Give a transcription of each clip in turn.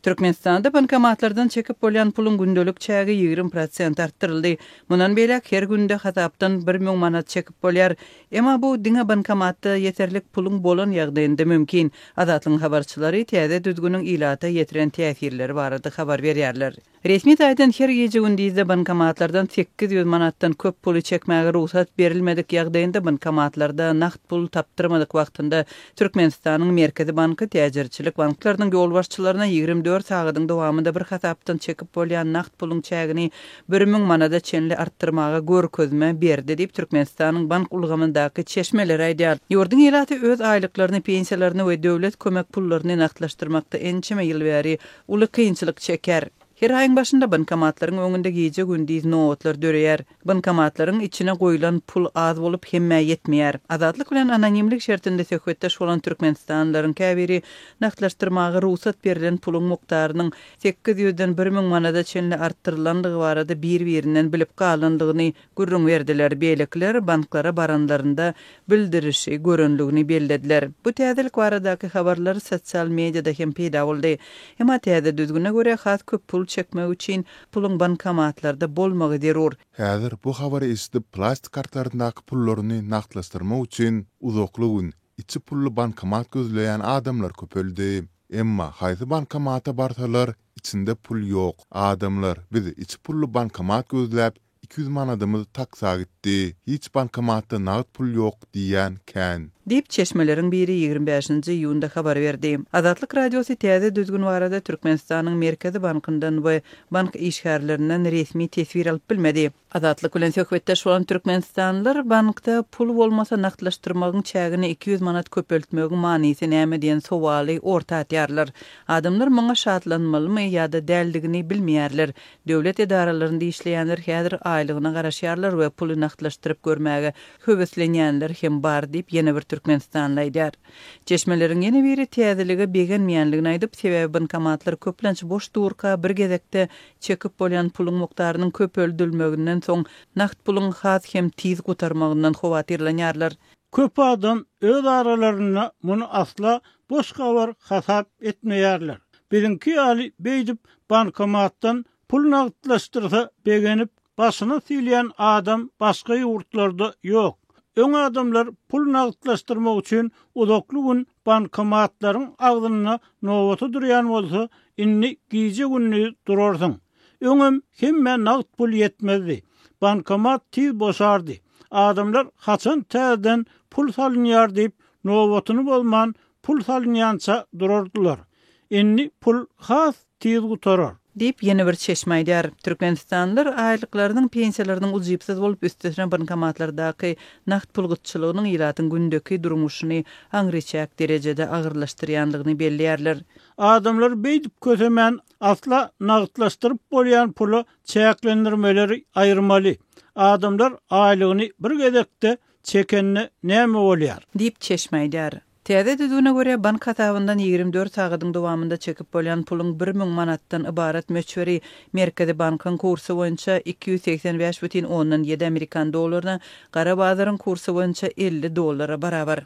Türkmenistanda bankomatlardan çekip bolýan puluň gündelik çägi 20 prosent artdyryldy. Mundan beýläk her günde hasapdan 1000 manat çekip bolýar. Emma bu diňe bankomatda ýeterlik puluň bolan ýagdaýynda mümkin. Azatlygyň habarçylary täze düzgüniň ilata ýetiren täsirleri barada habar berýärler. Resmi taýdan her gije-gündizde bankomatlardan 800 manatdan köp puly çekmäge rugsat berilmedik ýagdaýynda bankomatlarda nagt pul tapdyrmadyk wagtynda Türkmenistanyň Merkezi banky täjirçilik banklarynyň ýolbaşçylaryna 24 sagadyň dowamynda bir hasapdan çekip bolýan nagt puluň çägini 1000 manada çenli artdyrmaga görkezme berdi diýip, Türkmenistanyň bank ulgamyndaky çeşmeler aýdýar. Ýurduň ilaty öz aýlyklaryny, pensiýalaryny we döwlet kömek pullaryny nagtlaşdyrmakda ençeme ýyl bäri uly kynçylyk çekýär. Her aýyň başynda bankomatlaryň öňünde gije-gündiz nobatlar döreýär. Bankomatlaryň içine goýlan pul az bolup, hemmä ýetmeýär. Azatlyk bilen anonimlik şertinde söhbetdeş bolan türkmenistanlylaryň käbiri nagtlaşdyrmaga rugsat berlen puluň mukdarynyň 800-den 1000 manada çenli artdyrylandygy barada bir-birinden bilip galandygyny gürrüň berdiler, beýlekiler banklara baranlarynda bildirişi görenligini bellediler. Bu täzelik baradaky habarlar sosial mediada hem peýda boldy. Emma täze düzgüne görä, has köp pul çekmek üçin puluň bankomatlarda bolmagy zerur. Häzir bu habary eşidip plastik kartlaryndaky pullaryny nagtlaşdyrmak üçin uzakly gün içi pully bankomat gözleýän adamlar köpeldi. Emma haýsy bankomata barsalar içinde pul ýok. Adamlar biz içi pully bankomat gözläp 200 manadymyz taksa gitdi. Hiç bankomatda nagt pul ýok diýýän kän. Diýip, çeşmeleriň biri 25-nji iýunda habar berdi. Azatlyk Radiosy täze düzgün barada Türkmenistanyň Merkezi bankyndan we bank işgärlerinden resmi teswir alyp bilmedi. Azatlyk bilen söhbetdeş bolan türkmenistanlylar bankda pul bolmasa nagtlaşdyrmagyň çägini 200 manat köpeltmegiň manysy näme diýen sowaly orta atýarlar. Adamlar muňa şatlanmalymy ýa-da däldigini bilmeýärler. Döwlet edaralarynda işleýänler häzir aýlygyna garaşýarlar we puly nagtlaşdyryp görmäge höweslenýänler hem bar diýip, ýene bir türkmenistanly aýdýar. Çeşmeleriň ýene biri täzelige begenmeýänligini aýdyp, sebäbi bankomatlar köplenç boş durka bir gezekde çekip bolýan puluň mukdarynyň köpeldilmeginden soň nagt puluň has hem tiz gutarmagyndan howatyrlanýarlar. Köp adam öz aralarynda muny asla boş habar hasap etmeýärler. Biziňki ýaly beýdip bankomatdan pul nagtlaşdyrsa begenip başyna sylýan adam başga ýurtlarda ýok. Öň adamlar pul nagtlaşdyrmak üçin uzakly gün bankomatlaryň agzynda nobata durýan bolsa, indi gije-gündiz durarsyň. Öňem hemmä nagt pul ýetmezdi. Bankomat tiz boşardy. Adamlar haçan täzeden pul salynýar diýip, nobatyny bozman pul salynýança durardylar. Indi pul has tiz gutarar. Diýip, ýene bir çeşme aýdýar. Türkmenistanlylar aýlyklarynyň, pensiýalarynyň ujypsyz bolup, üstesine bankomatlardaky nagt pul gytçylygynyň ilatyň gündeki durmuşyny aňryçäk derejede agyrlaşdyrýandygyny belleýärler. Adamlary beýdip kösemän, asla nagtlaşdyryp bolýan pula çäklendirmeleri aýyrmaly. Adamlar aýlygyny bir gezekde çekende näme bolýar? Diýip, çeşme aýdýar. Täze düzgüne görä, bank hasabyndan 24 sagadyň dowamynda çekip bolýan puluň 1000 manatdan ybarat möçberi Merkezi bankyň kursy boýunça 285,7 amerikan dollaryna, gara bazaryň kursy boýunça 50 dollara barabar.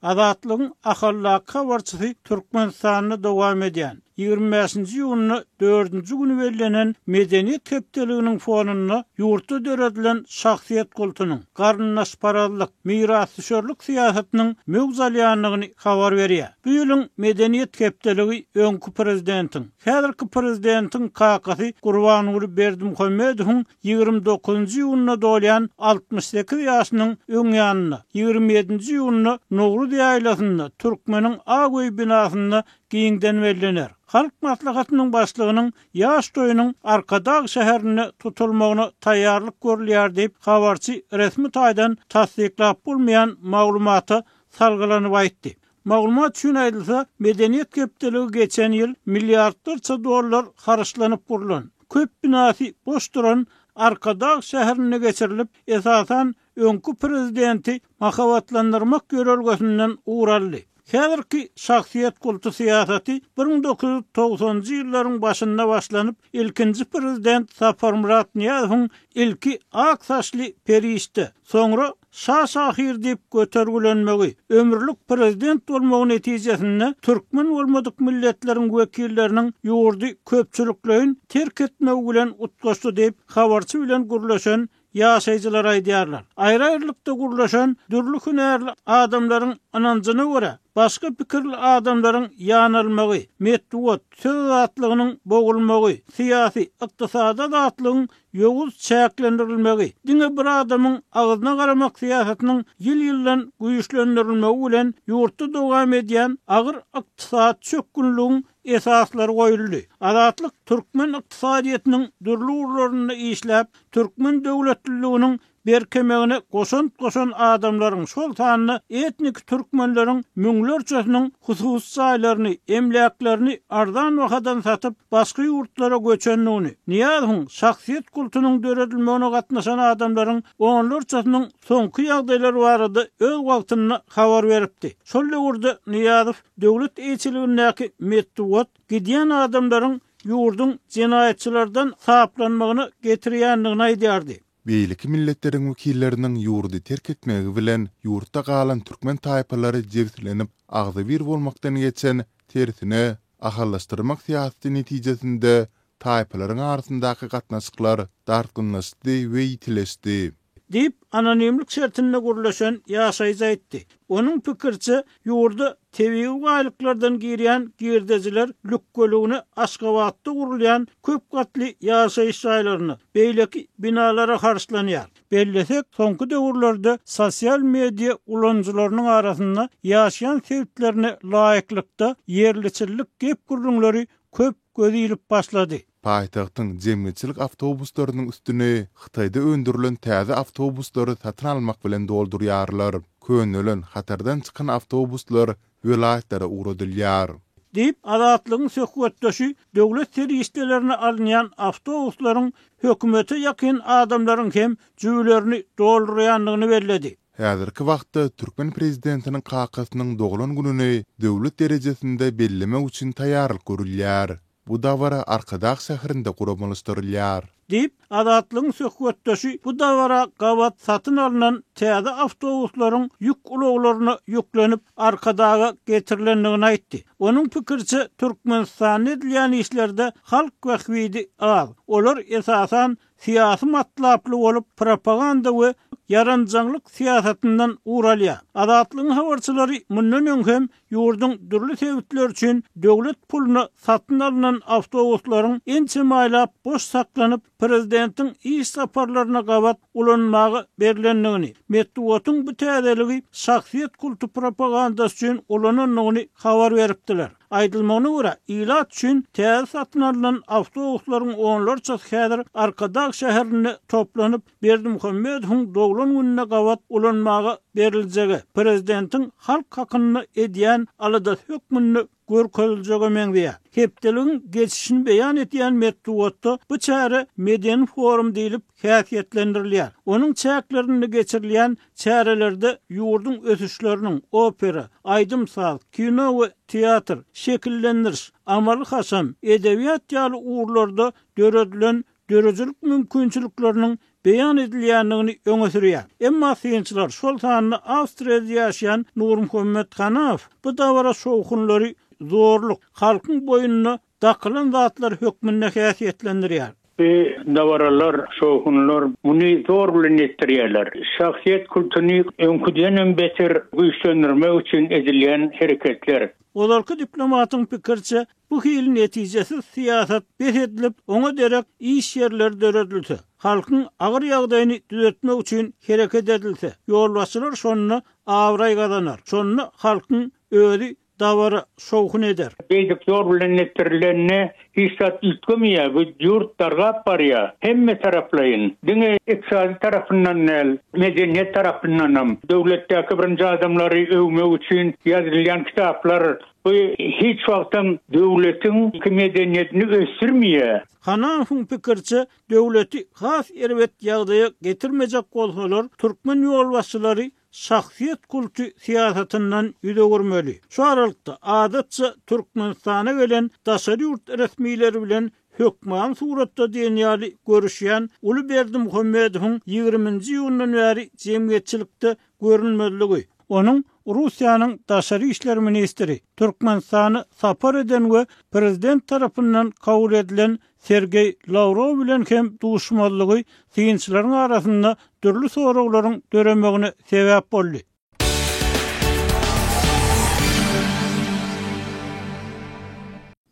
Azatlygyň Ahaldaky habarçysy Türkmenistanda dowam edýän, 25-nji iýunda dördünji güni bellenen Medeniýet hepdeliginiň fonunda ýurtda döredilen şahsyýet kultunyň, garyndaşparazlyk, mirasdüşerlik syýasatynyň möwç alýandygyny habar berýär. Bu ýylyň Medeniýet hepdeligi öňki prezidentiň, häzirki prezidentiň kakasy Gurbanguly Berdimuhamedowyň 29-njy iýunda dolýan 68 ýaşynyň öň ýanynda, 27-nji iýunda Nowruz ýaýlasynda Türkmeniň Ak öýi binasynda giňden bellener. Halk Maslahatynyň Başlygynyň ýaş toýunyň Arkadag şäherinde tutulmagyna taýýarlyk görülýär diýip, habarçy resmi taýdan tassyklap bolmaýan maglumata salgylanyp aýtdy. Maglumat üçin aýdylsa, Medeniýet hepdeligi geçen ýyl milliardlarça dollar harçlanyp gurlan, köp binasy boş duran Arkadag şäherinde geçirilip, esasan, öňki prezidenti mahabatlandyrmak ýörelgesinden ugur aldy. Häzirki şahsyýet kulty syýasaty 1990-njy ýyllaryň başynda başlanyp, ilkinji prezident Saparmyrat Nyýazowyň ilki ak saçly perişde, soňra. Şa şahyr diýip götergilenmegi, ömürlik prezident bolmagy netijesinde türkmen bolmadyk milletleriň wekilleriniň ýurdy köpçülikleýin terk etmegi bilen utgaşdy diýip, habarçy bilen gürleşen ýaşaýjylar aýdýarlar. Aýry-aýrylykda gürleşen dürli hünärli adamlaryň ynanjyna görä, başga pikirli adamlaryň ýanalmagy, metbugat, söz azatlygynyň bogulmagy, syýasy, ykdysady azatlygyň ýowuz çäklendirilmegi, diňe bir adamyň agzyna garamak syýasatynyň ýyl-ýyldan güýçlendirilmegi bilen ýurtda dowam edýän agyr ykdysady çökgünligiň esaslary goýuldy. Azatlyk türkmen ykdysadyýetiniň dürli ugurlarynda işläp, türkmen döwletliliginiň berkemegine goşant goşan adamlaryň, şol sanda etniki türkmenleriň müňlerçesiniň hususy jaýlaryny, emläklerini arzan bahadan satyp, başga ýurtlara göçendigini, Nyýazowyň şahsyýet kultunyň döredilmegine gatnaşan adamlaryň onlarçasynyň soňky ýagdaýlary barada öz wagtynda habar beripdi. Şol döwürde Nyýazow döwlet eýeçiligindäki metbugat gidýän adamlaryň ýurduň jenaýatçylardan saplanmagyna getirýändigini aýdýardy. Beýleki milletleriň wekilleriniň ýurdy terk etmegi bilen ýurtda galan türkmen taýpalary jebislenip agzybir bolmakdan geçen, tersine, ahallaşdyrmak syýasaty netijesinde taýpalaryň arasyndaky gatnaşyklar dartgynlaşdy we ýitileşdi. Diýip, anonimlik şertinde gürleşen ýaşaýjy aýtdy. Onuň pikiriçe, ýurda tebigy baýlyklardan girýän girdejiler lükgeligine Aşgabatda gurulýan köp gatly ýaşaýyş jaýlaryna, beýleki binalara harçlanýar. Bellesek, soňky döwürlerde sosial media ulanyjylarynyň arasynda ýaşaýan sebitlerine laýyklykda ýerliçillik gep-gürrüňleri köp göz ilip başlady. Paýtagtyň jemgyýetçilik awtobuslarynyň üstüni Hytaýda öndürilen täze awtobuslary satyn almak bilen doldurýarlar. Könelen, hatardan çykan awtobuslar welaýatlara ugradylýar. Diýip, Azatlygyň söhbetdeşi döwlet serişdelerine alynýan awtobuslaryň hökümete ýakyn adamlaryň hem jübülerini doldurýandygyny belledi. Häzirki wagtda türkmen prezidentiniň kakasynyň doglan gününi döwlet derejesinde bellemek üçin taýýarlyk görülýär. Bu dabara Arkadag şäherinde guramalaşdyrylýar. Diýip, Azatlygyň söhbetdeşi bu dabara gabat satyn alnan täze awtobuslaryň ýük ulaglaryna ýüklenip, Arkadaga getirilendigini aýtdy. Onuň pikiriçe, Türkmenistanda edilýän işlerde halk bähbidi az. Olar, esasan, syýasy matlaply bolup, propaganda we ýaranjaňlyk syýasatyndan ugur alýar. Azatlygyň habarçylary mundan öň hem ýurduň dürli sebitleri üçin döwlet puluna satyn alnan awtobuslaryň ençeme aýlap boş saklanyp, prezidentiň iş saparlaryna gabat ulanmaga berlendigini, metbugatyň bu täzeligi şahsyýet kulty propagandasy üçin ulanandygyny habar beripdiler. Aýdylmagyna görä, ilat üçin täze satyn alnan awtobuslaryň onlarçasy häzir Arkadag şäherinde toplanyp, Berdimuhamedowyň doglan gününe gabat ulanmaga beriljege, prezidentiň halk hakynda edýän aladasy hökmünde görkeziljege meňzeýär. Hepdeligiň geçişini beýan edýän metbugatda bu çäre medeni forum diýlip häsiýetlendirilýär. Onuň çäklerinde geçirilýän çärelerde ýurduň ösüşleriniň opera, aýdym-saz, kino we teatr, şekillendiriş, amaly-haşam, edebiýat ýaly ugurlarda döredilen döredijilik mümkinçilikleriniň beýan edilýändigini öňe sürýär. Emma synçylar, şol sanda Awstriýada ýaşaýan Nurmuhammet Hanaow bu dabara şowhunlary zorluk, halkyň boýnuna dakylan zatlar hökmünde häsiýetlendirýär. Bu dabaralar, şowhunlar muny zor bilen etdirýärler. Şahsyýet kultuny öňküdenem beter güýçlendirmek üçin edilýän hereketler. Ozalky diplomatyň pikiriçe, bu hili netijesiz syýasat bes edilip, oňa derek iş ýerleri döredilse, halkyň agyr ýagdaýyny düzetmek üçin hereket edilse, ýolbaşçylar şonda abraý gazanar, şonda halkyň özi dabara şowhun eder. Beýdip zor bilen etdirilende hiç zat üýtgemeýär, bu ýurt dargap barýar. Hemme taraplaýyn, diňe ykdysady tarapyndan däl, medeniýet tarapyndanam. Döwletdäki birinji adamlary öwmek üçin ýazylýan kitaplar, bu hiç wagtam döwletiň medeniýetini ösdürmeýär. Hanafowyň pikiriçe, döwleti has erbet ýagdaýa getirmejek bolsalar, türkmen ýolbaşçylary şahsyýet kulty syýasatyndan ýüz öwürmeli. Şu aralykda, adatça Türkmenistana gelen daşary ýurt resmileri bilen hökmany suratda diýen ýaly görüşýän uly Berdimuhamedowyň ýigriminji iýundan bäri jemgyýetçilikde görünmezligi, onuň Russiýanyň daşary işler ministri, Türkmenistana sapar eden we prezident tarapyndan kabul edilen Sergeý Lawrow bilen hem duşmazlygy synçylaryň arasynda dürli soraglaryň döremegine sebäp boldy.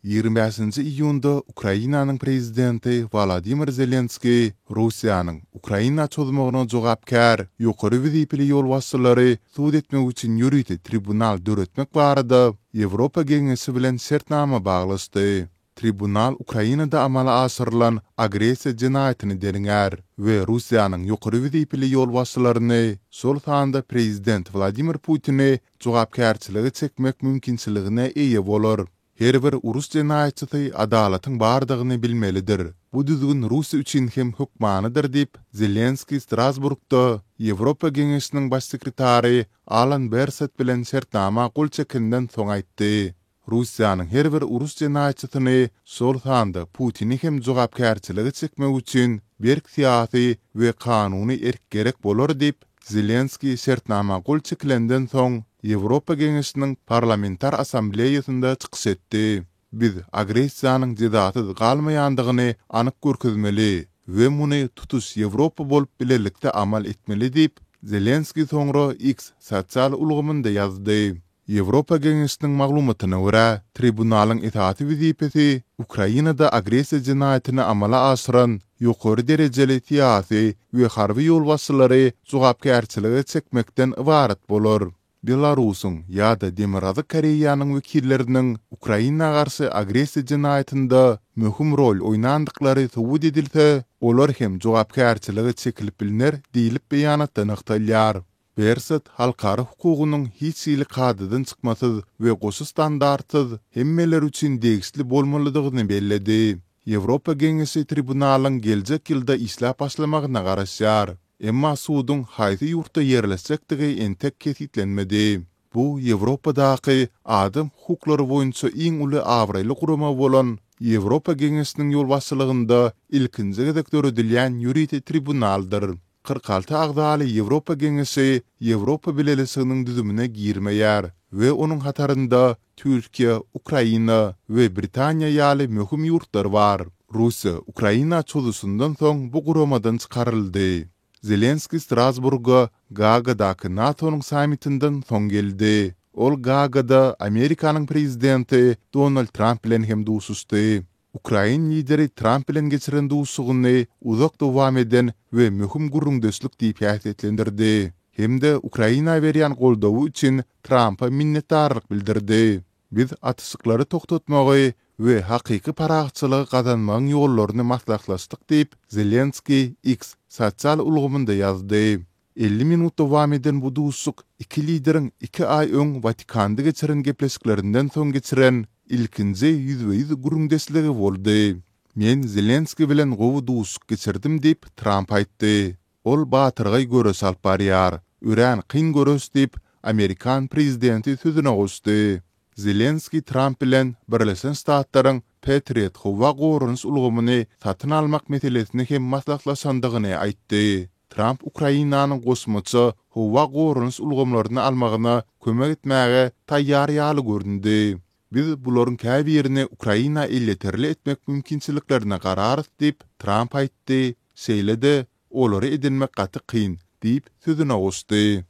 25 iýunda Ukrainanyň prezidenti Wolodymyr Zelenskiý Russiýanyň Ukraina çozmagyna jogapkär ýokary wezipeli ýolbaşçylary sud etmek üçin ýörite tribunal döretmek barada Ýewropa Geňeşi bilen şertnama baglaşdy. Tribunal Ukrainada amala aşyrylan agressiýa jenaýatyny derňär we Russiýanyň ýokary wezipeli ýolbaşçylaryny, şol sanda prezident Wladimir Putini jogapkärçilige çekmek mümkinçiligine eýe bolar. Her bir uruş jenaýatçysy adalatyň bardygyny bilmelidir. Bu düzgün Russiýa üçin hem hökmanydyr diýip, Zelenskiý Strasburgda Ýewropa Geňeşiniň Baş sekretary Alan Berset bilen şertnama gol çekenden soň aýtdy. Russiýanyň her bir uruş jenaýatçysyny, şol sanda Putini hem jogapkärçilige çekmek üçin berk syýasy we kanuny erk gerek bolar diýip, Zelenskiý şertnama gol çekilenden soň Ýewropa Geňeşiniň Parlamentar Assambleýasynda çykyş etdi. Biz agressiýanyň jezasyz galmaýandygyny anyk görkezmeli we muny tutuş Ýewropa bolup bilelikde amal etmeli diýip, Zelenskiý soňra X sosial ulgamynda ýazdy. Ýewropa Geňeşiniň maglumatyna görä, tribunalyň esasy wezipesi Ukrainada agressiýa jenaýatyny amala aşyran ýokary derejeli syýasy we harby ýolbaşçylary jogapkärçilige çekmekden ybarat bolar. Belarusyň ýa-da Demirgazyk Koreýanyň wekilleriniň Ukraina garşy agressiýa jenaýatynda möhüm rol oýnandyklary subut edilse, olar hem jogapkärçilige çekilip bilner diýlip beýanatda nygtalýar. Berset halkara hukugynyň hiç hili kadadan çykmasyz we goşa standartsyz hemmeler üçin degişli bolmalydygyny belledi. Ýewropa Geňeşi tribunalyň geljek ýylda işläp başlamagyna garaşýar. Emma suduň haýsy ýurtda ýerleşjekdigi entek kesgitlenmedi. Bu Ýewropadaky adam hukuklary boýunça iň uly abraýly gurama bolan Ýewropa Geňeşiniň ýolbaşçylygynda ilkinji gezek döredilýän ýörite tribunaldyr. 46 agzaly Ýewropa Geňeşi Ýewropa Bileleşiginiň düzümine girmeýär we onuň hatarynda Türkiýe, Ukraina we Britaniýa ýaly möhüm ýurtlar bar. Russiýa Ukraina çozuşyndan soň bu guramadan çykaryldy. Zelenskiý Strasburga Gaagadaky NATO-nyň sammitinden soň geldi. Ol Gaagada Amerikanyň prezidenti Donald Tramp bilen hem duşuşdy. Ukrain lideri Tramp bilen geçiren duşuşygyny uzak dowam eden we möhüm gürrüňdeşlik diýip häsiýetlendirdi hem-de Ukraina berýän goldawy üçin Trampa minnetdarlyk bildirdi. Biz atyşyklary togtatmagy we hakyky parahatçylygy gazanmagyň ýollaryny maslahatlaşdyk diýip, Zelenskiý X sosial ulgamynda ýazdy. 50 minut dowam eden bu duşuşyk iki lideriň iki aý öň Watikanda geçiren gepleşiklerinden soň geçiren ilkinji ýüzbe-ýüz gürrüňdeşligi boldy. Men Zelenskiý bilen gowy duşuşyk geçirdim diýip, Tramp aýtdy. Ol batyrgaý göreş alyp barýar. Örän kyn göreş diýip, amerikan prezidenti sözüne goşdy. Zelenskiý Tramp bilen Birleşen Ştatlaryň Patriot howa goranyş ulgamyny satyn almak meselesini hem maslahatlaşandygyny aýtdy. Tramp Ukrainanyň goşmaça howa goranyş ulgamlaryny almagyna kömek etmäge taýýar ýaly göründi. Biz bularyň käbirini Ukraina elýeterli etmek mümkinçiliklerine gararys diýip, Tramp aýtdy, şeýle-de, olary edinmek gaty kyn diýip, sözüne goşdy.